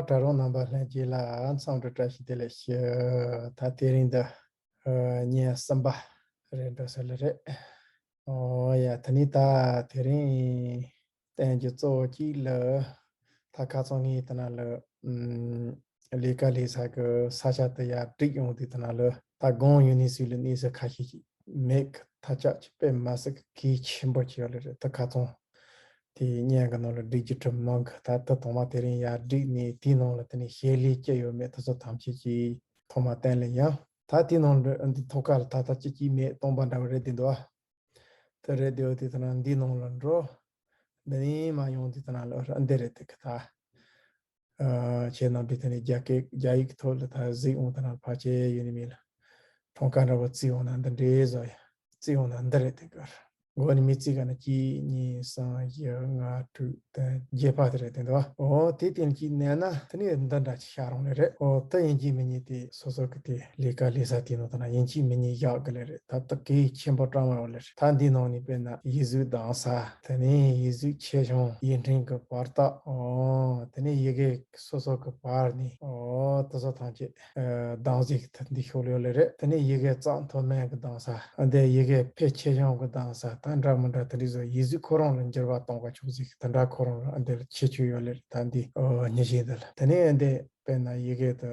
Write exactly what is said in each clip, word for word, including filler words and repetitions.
གྲྭ་རོགས་རྣམ་པ་ལྷན་རྒྱས་ལ་འཚམས་འདྲི་བཀྲ་ཤིས་བདེ་ལེགས་ཞུ། ད་དེ་རིང་འདི་ཨ་ཉིན་གསུམ་པ་རེད་འགྲོ་ས་ལེ་རེད། ཨོ་ཡ། དེ་ནས་ད་དེ་རིང་བསྟན་རྒྱུ་གཙོ་བོ་གཅིག་ལ་ད་ཁ་སང་ངས་དེ་ན་ལ་ཨམ་ལས་ཀ་ལས་ས་གི་ས་ཆ་དེ་ཡར་སྒྲིག་ཡོང་དུས་དེ་ན་ལ་ད་དགོང་ཡུ་ནི་སི་ལ་གནས་ས་ཁ་ཤས་ཅིག་མེད་གི། ཐ་ཆག་ཅིག་དཔེ་མ་སྲིད་གི་གལ་ཆེན་པོ་ཅིག་ཡོད་ལེ་རེད། ད་ཁ་སང་དེ་བརྙན་གི་ནང་ལ་སྒྲིག་རྒྱུ་དྲི་མང་གི། ད་ད་ཐོག་མ་དེ་རིང་ཡར་སྒྲིག་ནས་དེའི་ནང་ལ་དེ་ནས་བཤད་ལས་ཅི་ཡོད་མེད་དེ་ཚོ་ཐམས་ཅད་ཀྱིས་ཐོག་མ་བསྟན་ལེ་ཡང་། ད་དེའི་ནང་ལ་འདི་ཐོག་ཁ་ལ་ད་ལྟ་ཅི་ཅི་མེད་སྟོང་པ་འདྲ་བ་རེད་དེ་འདུག་ཨ། དེ་རེད་དེ་འོ་དེ་ཐ་ན་འདི་ནང་ལ་འགྲོ། འདི་ནས་མ་ཡོང་དེ་ཐ་ན་ལ་འདི་རེད་དེ་གི་ད། ཨ་ཁྱེད་རྣམ་པས་དེ་ནས་རྒྱ་སྐད་རྒྱ་ཡིག་ཐོག་ལ་ད་གཟིགས་འོང་ཐ་ན་ཕལ་ཆེར་ཡོད་ནི་མིན་ལ། གྲངས་ཀ་འདྲ་བོ་བརྩིས་འོང་ན་འདི་འདྲའི་བཟོ་ཡ། བརྩིས་འོང་ན་འདི་རེད་དེ་གི། འགོ་ནས་མི་བརྩིས་ག་ན་གཅིག་གཉིས་གསུམ་བཞི་ལྔ་དྲུག་བདུན་བརྒྱད་པ་དེ་རེད་དེ་འདུག་ཨ། འོ་དེ་སྟེང་གཅིག་མནན་ན་དེ་ནས་འདི་འདྲ་ཅིག་ཤར་འོང་ལེ་རེད། འོ་ད་ཡིན་གཅིག་མིན་གཉིས་དེ་སོ་སོ་གི་དེ་ལས་ཀ་ལས་ས་དེ་ནང་ད་ན་ཡིན་གཅིག་མིན་གཉིས་བཞག་གི་ལེ་རེད། ད་ད་གལ་ཆེན་པོ་གྲངས་མ་ཡོད་ལེ་རེད། ད་འདི་ནང་ནས་དཔེར་ན་ཡིག་གཟུགས་གདམ་ས། དེ་ནས་ཡིག་གཟུགས་ཆེ་ཆུང་ཡིག་ཕྲེང་གི་བར་ཐག་འོ་དེ་ནས་ཡི་གེ་སོ་སོ་གི་བར་ནས་འོ་དེ་ཚོ་ཐམས་ཅད་གདམ་གཟིགས་ཐུབ་འདི་ཤོག་ལེ་ཡོད་ལེ་རེད། དེ་ནས་ཡི་གེ་རྩ་མཐོ་དམན་གི་གདམ་ས། ཨ་འདི་ཡི་གེ་ཕལ་ཆེ་ཆུང་གི་གདམ་ས། ད་འདྲ་མི་འདྲ་དེ་འདྲ་བཟོ་ཡིག་གཟུགས་ཁོ་རང་ལ་འགྱུར་བ་གཏོང་ག་ཆོག་ཟིག་དེ་འདྲ་ཁོ་རང་ལ་ཨ་འདི་ལ་ཁྱད་ཆོས་ཡོད་ལེ་རེད། ད་འདི་ཨོ་ཉི་ཤེས་འདི་ལ་དེ་ནས་ཨ་འདི་དཔེར་ན་ཡི་གེ་དེ་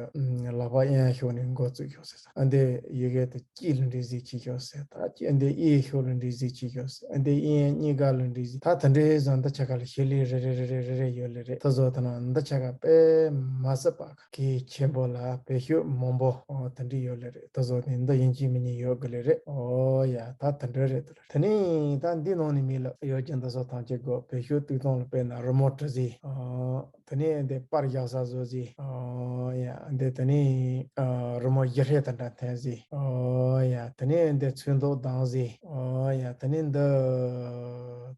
ལག་པ་གཡོན་ཕྱོགས་ནས་འགོ་བཙུགས་ཤོག་ཟེར། ཨ་འདི་ཡི་གེ་དེ་དཀྱིལ་ལ་འདྲི་གཟིགས་བྱེད་ཤོག་ཟེར། ད་ཨ་འདི་གཡས་ཕྱོགས་ལ་འདྲི་གཟིགས་བྱེད་ཤོག་ཟེར། ཨ་འདི་གཡོན་གཉིས་ཀ་ལ་འདྲི་གཟིགས། ད་དེ་འདྲའི་བཟོ་འདི་ཆ་ག་ལ་བཤད་ལས་རེ་རེ་རེ་རེ་རེ་ཡོད་ལེ་རེད། དེ་བཟོ་དེ་ན་འདི་ཆ་ག་དཔེ་མ་སྲིད་པ་གལ་ཆེན་པོ་ལ་བེད་སྤྱོད་མང་པོ་འོ་དེ་འདྲ་ཡོད་ལེ་རེད། དེ་བཟོ་ནས་འདི་ཡིན་གཅིག་མིན་གཉིས་ཡོད་གི་ལེ་རེད། ཨོ་ཡ་ད་དེ་འདྲ་རེད་དེ་ལ། དེ་ནས་ད་འདི་ནང་ནས་མི་ལ་ཡོད་ཀྱང་འདི་ཚོ་ཐམས་ཅད་དགོས། བེད་སྤྱོད་བཏུས་སྟངས་ལ་དཔེར་ན་རི་མོ་འབྲི་གཟིགས། ཨོ་དེ་ནས་འདི་པར་བཞག་ས་བཟོ་གཟིགས། ཨོ་ཡ་འདི་དེ་ནས་ཨ་རི་མོ་བཞི་ཧྲེ་དེ་འདྲ་འཐེན་གཟིགས། ཨོ་ཡ་དེ་ནས་འདི་ཚོན་མདོག་གདམ་གཟིགས། ཨོ་ཡ་དེ་ནས་འདི་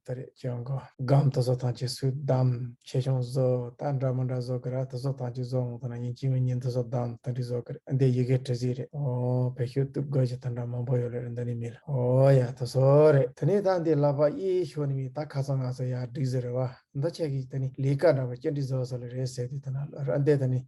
དེ་རེད། ཅང་གོ་སྒམ་དེ་ཚོ་ཐམས་ཅད་སུས་བདམས། ཆེ་ཆུང་བཟོ། ད་འདྲ་མི་འདྲ་བཟོ་གི་ར། དེ་ཚོ་ཐམས་ཅད་བཟོ་འོང་ཐ་ན་ཡིན་གཅིག་མིན་གཉིས་དེ་ཚོ་བདམས་དེ་འདྲ་བཟོ་གི་ར། འདི་ཡི་གེ་འབྲི་གཟིགས་རེད། ཨོ་བེད་སྤྱོད་བཏུབ་དགོས་ཀྱི་དེ་འདྲ་མང་པོ་ཡོད་ལེ་རེད། འདི་ནི་མི་ལ་ཨོ་ཡ་དེ་ཚོ་རེད། དེ་ནས་ད་འདི་ལག་པ་གཡས་ཕྱོགས་ནས་མི་ད་ཁ་སང་ང་ཚོ་ཡར་སྒྲིག་ཟེར་རེད་བ། འདི་ཆ་གི་དེ་ནི་ལས་ཀ་འདྲ་བ་ཅི་འདྲ་བཟོ་ས་ལེ་རེད་ཟེར་དུས་དེ་ན་ལ་ར་འདི་དེ་ནི་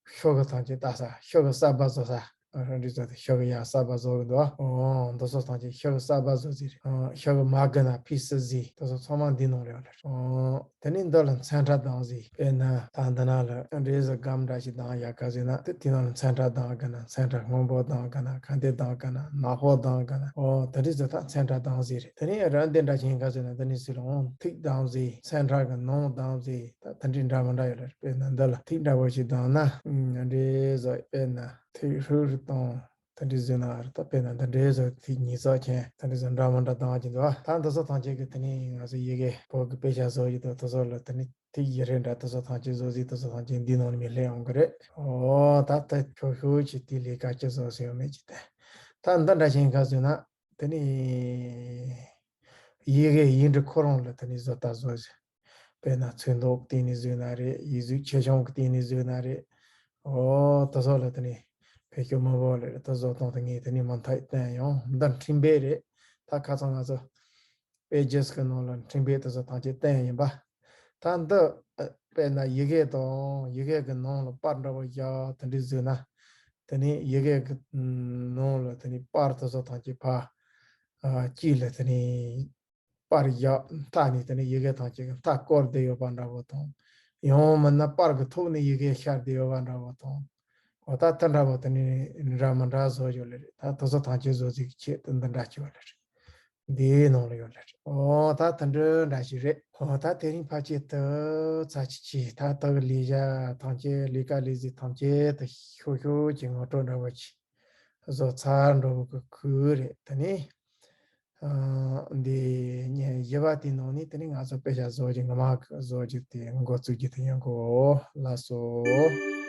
ཤོག་གུ་ཐམས་ཅད་ལྟ་ས། ཤོག་གུ་གསར་པ་བཟོ་ས། ཨ་རང་འདྲི་ཚོ་དེ་ཤོག་གུ་ཡར་གསར་པ་བཟོ་གི་འདུག་ཨོ་འདི་ཚོ་ཐམས་ཅད་ཤོག་གུ་གསར་པ་བཟོ་ཟིག་རེད། ཨ་ཤོག་གུ་མ་དགོས་ན་ཕུད་སུ་ཟིག་དེ་ཚོ་ཚང་མ་འདི་ནང་ལ་ཡོད་ལེ། ཨོ་དེ་ནས་འདི་ལ་མཚན་ཕྲ་གདམ་ཟིག་དཔེར་ན་ད་འདི་ན་ལ་འདྲེ་ཟི་སྒམ་འདྲ་ཞིག་གདམ་ཡག་ག་ཟེར་ན་དེ་དེ་ནང་ལ་མཚན་ཕྲ་གདམ་དགོས་ན་མཚན་ཕྲ་སྔོན་པོ་གདམ་དགོས་ན་ག་འདྲ་གདམ་དགོས་ན་ནག་པོ་གདམ་དགོས་ན་ཨོ་དེ་འདྲ་ཟིག་ད་མཚན་ཕྲ་གདམ་ཟིག་རེད། དེ་ནས་རང་འདི་འདྲ་ཞིག་ག་ཟེར་ན་འདི་ནས་ཟིག་ལ་ཨོ་ཐིག་གདམ་ཟིག་མཚན་ཕྲ་གི་ནང་གདམ་ཟིག་ད་དེ་འདྲའི་འདྲ་མི་འདྲ་ཡོད་ལེ། དཔེར་ན་འདི་ལ་ཐིག་འདྲ་བོ་ཞིག་གདམ་ན་འདྲེ་ཟི་དཔེར་ན་ཐིག་ཧྲུལ་ཧྲུལ་གཏོང་། དེ་འདྲའི་བཟོས་ན་ཨ་རི་ད་དཔེར་ན་འདི་འདྲའི་བཟོ་ཐིག་ཉིས་ཚགས་ཅན་དེ་འདྲའི་བཟོ་འདྲ་མི་འདྲ་གདམ་གྱི་འདུག་ད་འདི་ཚོ་ཐམས་ཅད་ཀྱི་དེ་ནས་ང་ཚོ་ཡི་གེ་བོད་ཀྱི་དཔེ་ཆ་བཟོ་ཡི་འདུག་དེ་ཚོ་ལ་དེ་ནས་ཐིག་ཡི་རེ་འདྲ་དེ་ཚོ་ཐམས་ཅད་བཟོ་ཟིག་དེ་ཚོ་ཐམས་ཅད་འདི་ནང་ནས་མི་སླེབས་ཡོང་གི་རེད། ཨོ་ད་ད་ཁྱོད་ཤོད་ཀྱི་དེ་ལས་ཀ་ཅི་བཟོ་ཟེར་ཡོད་མེད་ཀྱི་དེ་ད་འདི་འདྲ་ཞིག་ག་བཟོས་ན། དེ་ནས་ཡི་གེ་ཡིག་འབྲུ་ཁོ་རང་ལ་དེ་ནས་བཟོ་ལྟ་བཟོ་ཟེར། དཔེར་ན་ཚོན་མདོག་སྟེང་ནས་བཟོས་ན་རེད། ཡིག་གཟུགས་ཆེ་ཆུང་གི་སྟེང་ནས་བཟོས་ན་རེད། ཨོ་དེ་ཚོ་ལ་དེ་ནས་བེད་སྤྱོད་མང་པོ་ལ་རེད། དེ་བཟོ་སྟངས་དེ་ངས་དེ་ནས་མུ་མཐུད་བསྟན་ཡོང་། འདི་འཕྲིན་སྦས་རེད། ད་ཁ་སང་ང་ཚོ་པེ་ཇེས་གི་ནང་ལ་འཕྲིན་སྦས་དེ་ཚོ་ཐམས་ཅད་བསྟན་ཡིན་པ། ད་འདི་ཨ་དཔེར་ན་ཡི་གེ་དང་ཡི་གེ་གི་ནང་ལ་པར་འདྲ་བོ་བཞག་དེ་འདྲ་བཟོས་ན། དེ་ནས་ཡི་གེ་གི་ནང་ལ་དེ་ནས་པར་དེ་ཚོ་ཐམས་ཅད་ཕར་ཨ་དཀྱིལ་ལ་དེ་ནས་པར་བཞག་མཐའ་ནས་དེ་ནས་ཡི་གེ་ཐམས་ཅད་ཀྱི་མཐའ་བསྐོར་བསྡད་ཡོད་པ་འདྲ་བོ་དང་། ཡང་མིན་ན་པར་གི་ཐོག་ནས་ཡི་གེ་ཤར་བསྡད་ཡོད་པ་འདྲ་བོ་དང་། འོ་ད་དེ་འདྲ་བོ་དེ་ནས་འདྲ་མི་འདྲ་བཟོ་ཡོད་ལེ་རེད། ད་དེ་ཚོ་ཐམས་ཅད་བཟོ་རྩིས་ཀྱི་ཆེད་དུ་འདི་འདྲ་བྱས་པ་ལེ་རེད། འདིའི་ནང་ལ་ཡོད་ལེ་རེད། ཨོ་ད་དེ་འདྲ་འདྲ་ཞིག་རེད། ཨོ་ད་དེ་རིང་ཕལ་ཆེར་དུ་ཚར་གཅིག་གྱིས་ད་ལྟ་གི་ལས་བྱ་ཐམས་ཅད་ལས་ཀ་ལས་རྩིས་ཐམས་ཅད་དུ་ཤོག་ཤོག་གི་ངོ་སྤྲོད་འདྲ་བོ་ཅིག་བཟོ་ཚར་འགྲོ་གི་ཁུལ་རེད། དེ་ནས་ཨ་འདི་ཉིན་བཞི་པ་དེའི་ནང་ནས་དེ་ནས་ང་ཚོ་དཔེ་ཆ་བཟོ་རྒྱུ་ངོ་མ་བཟོ་རྒྱུ་དེ་འགོ་བཙུགས་རྒྱུ་དེ་ཡིན་གོ། ལགས་སོ།